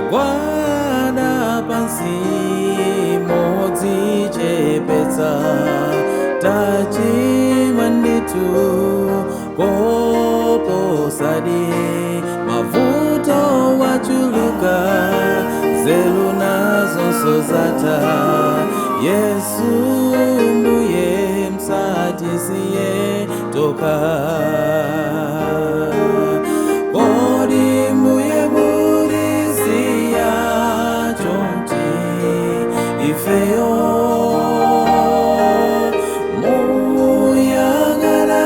Tagwada pansi modzichepetsa, tachimwa ndithu koposadi. Mavuto wachuluka, nzeru nazonso zatha. Yesu Mbuye, msatisiye tokha. Kodi Mbuye mutisiya chonchi ifeyo? Muyang'ana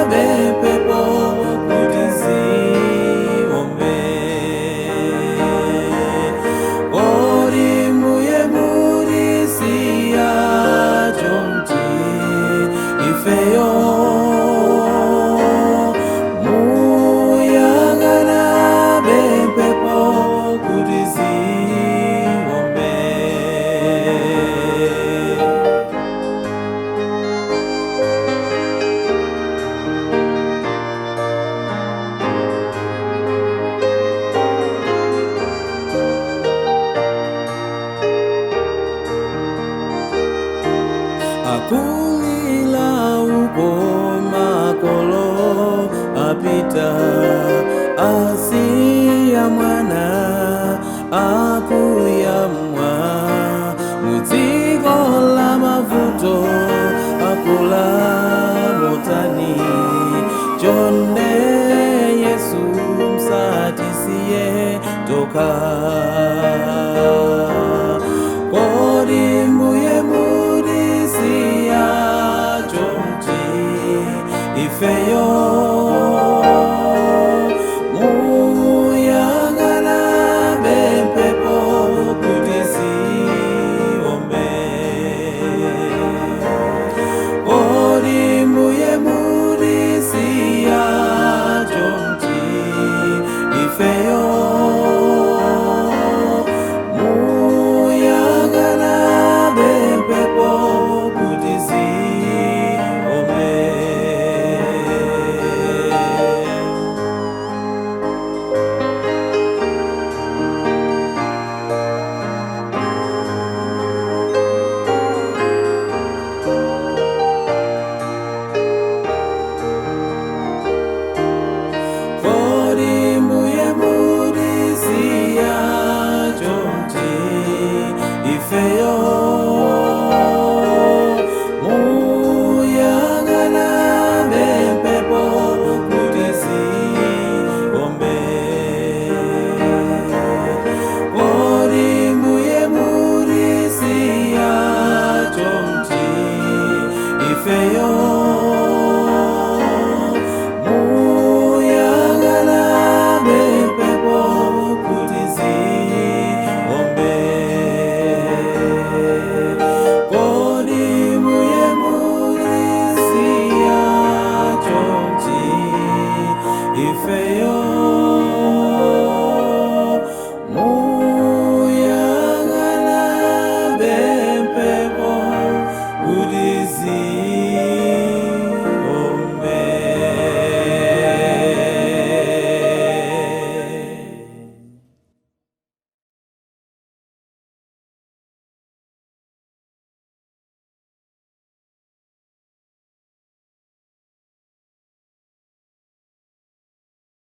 mphepo kuti ziombe. Kodi Mbuye mutisiya chonchi ifeyo? Muyang'ana mphepo kuti ziombe. Akulila uko makolo apita, asiya mwana akuyamwa. Mudziko la mavuto akula motani? Chonde Yesu, msatisiye tokha.